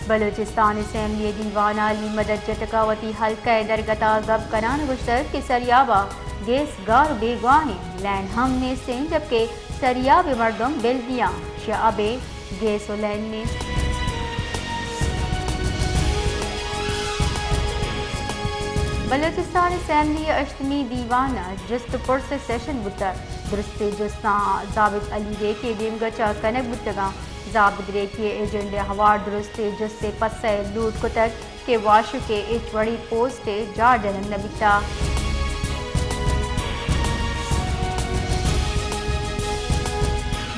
بلوچستان اسمبلی ءِ دیوان ءَ علی مدد جتک ءَ وتی حلقہ ءِ درگت ءَ گپ کنان ءَ گوشتگ کہ سریاب ءَ گیس گار ءُ بیگواہ اِنت، لین ہم نیست اِنت، جبکہ سریاب ءِ مردم بل دیاں، شہ ابید گیس ءُ لین نیست۔ بلوچستان اسمبلی ءِ ہشتمی دیوان ءَ جست ءُ پرس ءِ سیشن بوتگ۔ درستیں جستاں زابد علی ریکی ءِ دیمگچ ءَ کنگ بوتگ اَنت۔ زابد ریکی ءِ ایجنڈ ءِ ہوار درستیں جست ءِ پسہ ءَ لوٹ کتگ کہ واشک ءِ ہچ وڑیں پوسٹ ءِ جار جنگ نہ بیتگ۔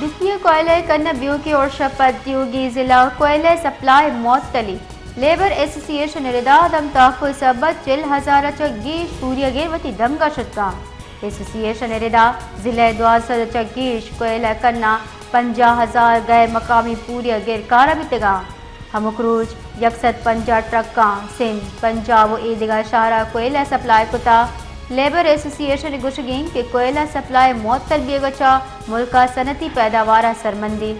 ڈی سی ءِ کوئلہ ءِ کنہ بیوکیں اُرش ءَ پد دیوگی ضلع ءَ کوئلہ ءِ سپلائی معطلی۔ لیبر ایسوسی ایشن ءِ ردا دم تاکو ءِ سبب ءَ چل ہزار ءَ چہ گیش پوریاگیر وتی دمگ ءَ شتگ اَنت۔ ایسوسی ایشن ءِ ردا ضلع ءِ دوازدہ سد ءَ چہ گیش کوئلہ کناں پنجاہ ہزار غیر مقامی پوریاگر کار ءَ بیتگ اَنت۔ ہمک روچ یک سد پنجاہ ٹرکاں سندھ، پنجاب ءُ اے دگہ شہر ءَ کوئلہ سپلائی کتگ۔ لیبر ایسوسی ایشن ءِ گوشگ اِنت کہ کوئلہ سپلائی معطل بیگ ءَ چہ ملک ءِ صنعتی پیداوار ءَ سرمندی۔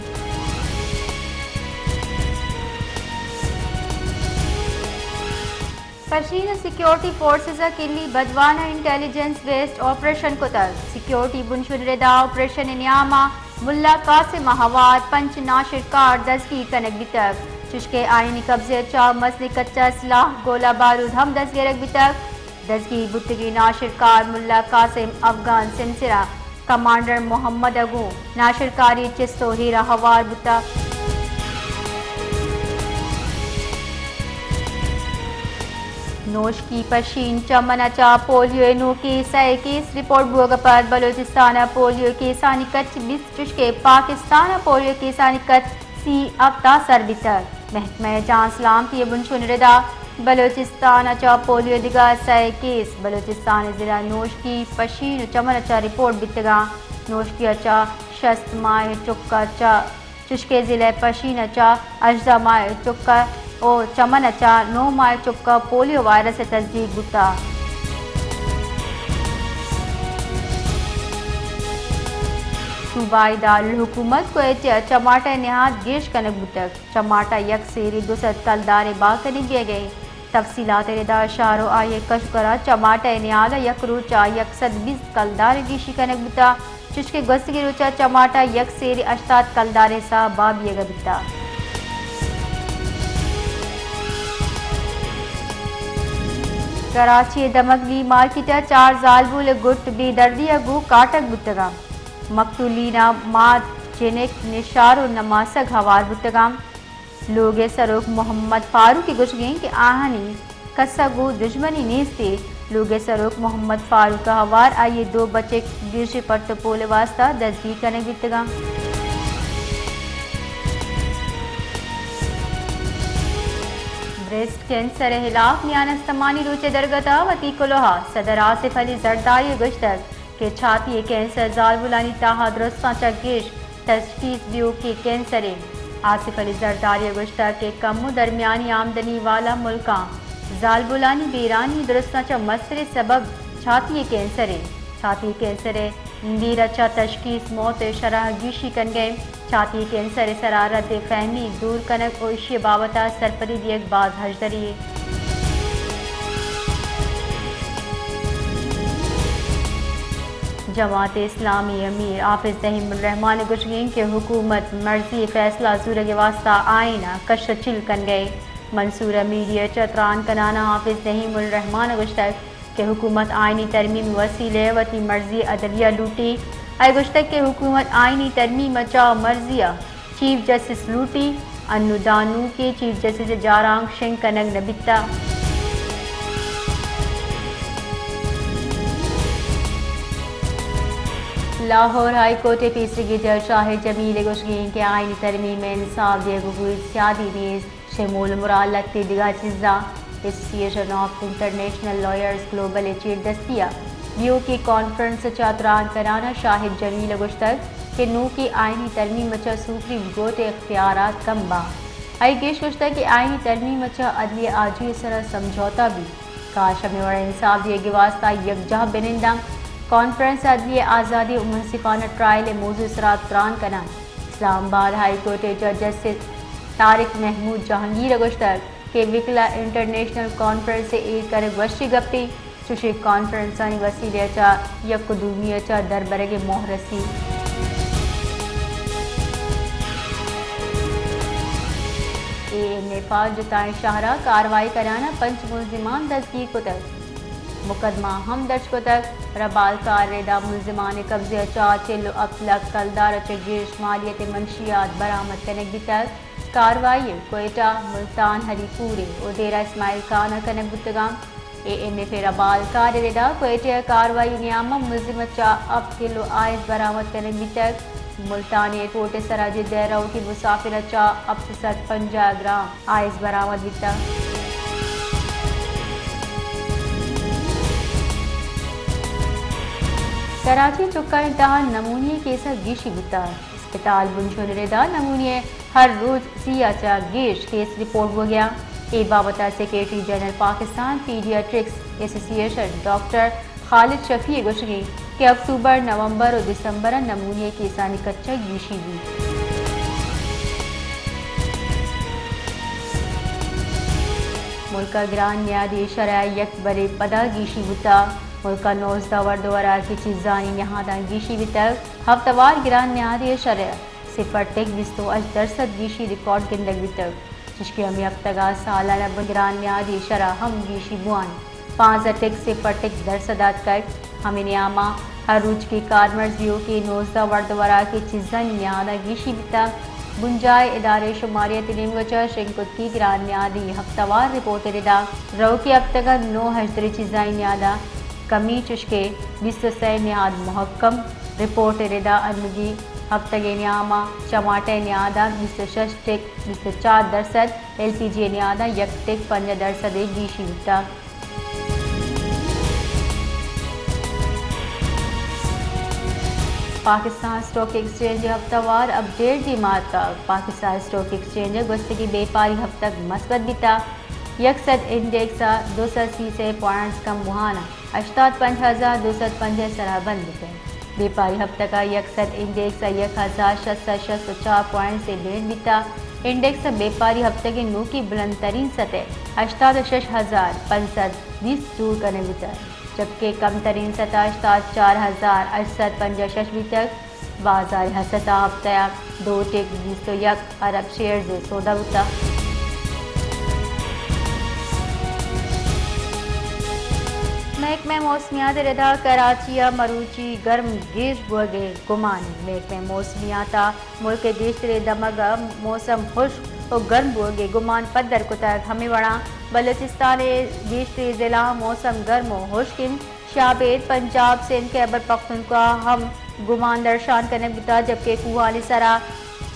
پشین ءِ سیکیورٹی فورسز ءَ کلی بدوان ءَ انٹیلیجنس بیسڈ آپریشن کتگ۔ سیکیورٹی بنشون ءِ ردا آپریشن ءِ نیام ءَ ملا قاسم ءِ ہوار پنچ ناشرکار دزگیر کنگ بیتگ، چشکہ آیانی قبضہ ءَ چہ مزنیں کچا سلاہ، گولہ بارود ہم دزگیرگ بیتگ۔ دزگیر بوتگیں ناشرکار ملا قاسم، افغان سمسرہ کمانڈر محمد ءَ گوں ناشرکاری چست ءُ ہیر ءَ ہوار بوتگ۔ نوشکی پشین چمن ءَ چہ پولیو ءِ نوکیں سئے کیس رپورٹ بوگ ءَ پد بلوچستان ءَ پولیو ءِ کیسانی کچ بیست، چشکہ پاکستان ءَ پولیو ءِ کیسانی کچ سی ہپت ءَ سر بیتگ۔ محکمہ جان سلامتی ءِ بنشون ءِ ردا بلوچستان ءَ چہ پولیو ءِ دگہ سئے کیس بلوچستان ءِ ضلع نوشکی، پشین ءُ چمن ءَ چہ رپورٹ بیتگ اَنت۔ نوشکی ءَ چہ شست ماہ ءِ چک ءَ چہ چشکہ ضلع پشین ءَ چہ ہژدہ ماہ ءِ چک ءَ ءُ چمن ءَ چہ نو ماہ ءِ چک ءَ پولیو وائرس ءِ تصدیق بوتگ۔ صوبائی دارالحکومت کوئٹہ ءَ چماٹہ ءِ نہاد گیش کنگ بوتگ۔ چماٹہ یک سیرے دو سد کلدارے بہا کنگ بیگ ءَ اِنت۔ تفصیلات ءِ ردا شہر ءُ آئی ءِ کش ءُ کراں چماٹہ ءِ نیاد ءَ یک روچ ءَ یک سد بیست کلدار گیشی کنگ بوتگ، چشکہ گوستگیں روچ ءَ چماٹہ یک سیرے ہشتاد کلدار ءِ ساہ بہا بیگ ءَ بیتگ۔ کراچی ءِ دمگلی مارکیٹ ءَ چار زالبول ءِ گٹ بے دردی ءَ گوں کاٹگ بوتگ اَنت۔ مقتولین ءَ مات، جنک، نشار ءُ نماسگ ہوار بوتگ اَنت۔ لوگ ءِ سروک محمد فاروق ءِ گوشگ اِنت کہ آہانی کس ءَ گوں دژمنی نیست اِنت۔ لوگ ءِ سروک محمد فاروق ءِ ہوار آئی ءِ دو بچک گیش پٹ ءُ پول ءِ واستہ دزگیر کنگ بیتگ اَنت۔ بریسٹ کینسر ءِ ہلاپ میان استمانی روچ ءِ درگت ءَ وتی کلوہ ءَ صدر آصف علی زرداری ءَ گوشتگ کہ چھاتی ءِ کینسر زالبولانی تہا درستاں چہ گیش تشخیص دیوکیں کینسرے۔ آصف علی زرداری ءَ گوشتگ کہ کم ءُ درمیانی آمدنی والا ملکاں زالبولانی بیرانی درستاں چہ مستریں سبب چھاتی ءِ کینسرے۔ چھاتی ءِ کینسر ءِ دیر ءَ چہ تشخیص موت ءِ شرح گیشی کنگ ءَ اِنت۔ چھاتی ءِ کینسر ءِ سرا رد ءِ فہمی دور کنگ ءُ ایشی ءِ بابت ءَ سرپدی دیگ باز ہژدری یے۔ جماعت اسلامی ءِ امیر حافظ نعیم الرحمان ءِ گوشگ اِنت کہ حکومت مرضی ءِ فیصلہ زورگ ءِ واستہ آئین ءَ کش ءُ چل کنگ ءَ اِنت۔ منصور ءَ میڈیا ءَ چہ تران کنان ءَ حافظ نعیم الرحمان ءَ گوشتگ کہ حکومت آئینی ترمیم ءِ وسیلہ ءَ وتی مرضی ءِ عدلیہ لوٹیت۔ آئی ءَ گوشتگ کہ حکومت آئینی ترمیم ءَ چہ مرضی ءَ چیف جسٹس لوٹیت، انوں داں نوکیں چیف جسٹس ءِ جارانک شنگ کنگ نہ بیتگ۔ لاہور ہائی کورٹ ءِ پیسریگیں جج شاہد جمیل ءِ گوشگ اِنت کہ آئینی ترمیم ءَ انصاف دیگ ءَ کوئی سیادی نیست۔ شمول مراد لہتے دگہ چیزاں۔ ایسوسی ایشن آف انٹرنیشنل لائرز گلوبل ءِ چیردستی ءَ بیوکیں کانفرنس ءَ چہ تران کنان ءَ شاہد جمیل ءَ گوشتگ کہ نوکیں آئینی ترمیم ءَ چہ سپریم کورٹ ءِ اختیارات کم باں۔ آئی ءَ گیش گوشتگ کہ آئینی ترمیم ءَ چہ عدلی آجوئی ءِ سرا سمجھوتہ بیت۔ کاش ہمے وڑ ءَ انصاف دیگ ءِ واستہ یکجاہ بننداں۔ کانفرنس ءَ عدلی، آزادی ءُ منصفانہ ٹرائل ءِ موضوع ءِ سرا تران کنان۔ اسلام آباد ہائی کورٹ ءِ جج جسٹس طارق محمود جہانگیر ء گوشتگ کہ وکلا انٹرنیشنل کانفرنس ء ایر کنگ وشی گپے، چوشیں کانفرنسانی وسیلہ ء چہ یک ء دومی ء چہ دربرگ ء موہ رسی۔ اے این ایف ء جتائیں شہراں کاروائی کنان ء پنچ ملزمان دزگیر کتگ۔ مقدمہ ہم درج کتگ۔ ربالکار ردا ملزمان قبضہ چہ چل و ہپت لکھ کلدار چہ گیش مالیت منشیات برآمد کنگ بیتگ۔ کاروائی کوئٹہ، ملتان، ہری پور و دیرہ اسماعیل خان کنگ بوتگاں۔ اے این ایف ربالکار ردا کوئٹہ کاروائی نیام ملزم چہ ہپت کلو آئس برآمد کنگ بیتگ۔ ملتان ایئرپورٹ سرا جدہ روکی مسافر چہ ہپت سد پنجاہ گرام آئس برآمد بیتگ۔ کراچی چکانی تہا نمونی کیس گیشی بوتگ۔ اسپتال بنجل ردا نمونی ہر روچ سی ء چہ گیش کیس رپورٹ بوگیا۔ اے بابت سیکرٹری جنرل پاکستان پیڈیاٹرکس ایسوسی ایشن ڈاکٹر خالد شفیع گوشگی کہ اکتوبر، نومبر و دسمبر ء نمونی کیسانی کچگ گیشی بیت۔ ملک ء گران نیادی شرح یک برے پدا گیشی بوتا۔ ملک ء نوزدہ ورد و وراکی چیزانی نہاداں گیشی بیتگ۔ ہفتوار گران نیادی شرح صفر ٹک بیست و ہشت درسد گیشی ریکارڈ گندگ بیتگ۔ چشکہ ہمے ہفتگا سالانہ بن گران نیادی شرح ہم گیشی بوان پانزدہ ٹک صفر ٹک درسد آتکگ۔ ہمے نیاما ہر روچ کہ کارمرز یو کے نوزدہ ورد وراکی چیزانی نیادا گیشی بیتگ۔ بنجاہ ادارے شماریت نیمگا چہ شنگ کت کہ گران نیادی ہفتوار رپورٹ ردا روکی ہفتگا نو ہژدری چیزانی نیادا کمی، چشکہ بیست و سئے نیاد محکم۔ رپورٹ ردا انوگی ہفتگے نیاما چماٹے نیادا بیست و شش ٹک بیست و چار درسد، ایل پی جی نیادا یک ٹک پنجاہ درسد گیشی بیتگ۔ پاکستان اسٹاک ایکسچینج ہفتہ وار اپڈیٹ دیما اتکگ۔ پاکستان اسٹاک ایکسچینج گوستگی بیپاری ہفتگ مثبت بیتا، یک سد انڈیکس ء دو سد سی سے پوائنٹس کم بوہان ء ہشتاد پنچ ہزار دو سد پنجاہ سرا بند بیتا۔ بیپاری ہفتگ ء یک سد انڈیکس ء یک ہزار شش سد شست و چار پوائنٹس ء بینڈ بیتا۔ انڈیکس ء بیپاری ہفتگ ء نوکی بلند ترین سطح ہشتاد و شش ہزار پنچ سد بیست جوڑ کنگ بیتا، جبکہ کم ترین سطح ہشتاد چار ہزار ہشت سد پنجاہ شش بیتگ۔ بازار ہست ء ہفتہ ء دو ٹک بیست و یک ارب شیئرز سودا بوتا۔ محکمہ موسمیات ردا کراچی ء مروچی گرم گیش بوگے گمان۔ محکمہ موسمیات ء ملک ء گیشتریں دمگ ء موسم ہشک و گرم بوگے گمان پدر کتگ۔ ہمے وڑا بلوچستان ء گیشتریں ضلع موسم گرم و ہشک انت۔ شاہ بید، پنجاب، سندھ، خیبر پختونخوا ہم گمان درشان کنگ بوتگ، جبکہ کوہانی سرا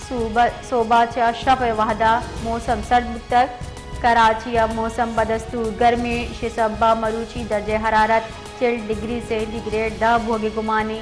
صوبہ، صوبہ چہ شپ ء وہدا موسم سرد بوتگ۔ کراچی ء موسم بدستور گرمی، شش سبا مروچی درجہ حرارت چل ڈگری سینٹی گریڈ داں بوگے گمانی۔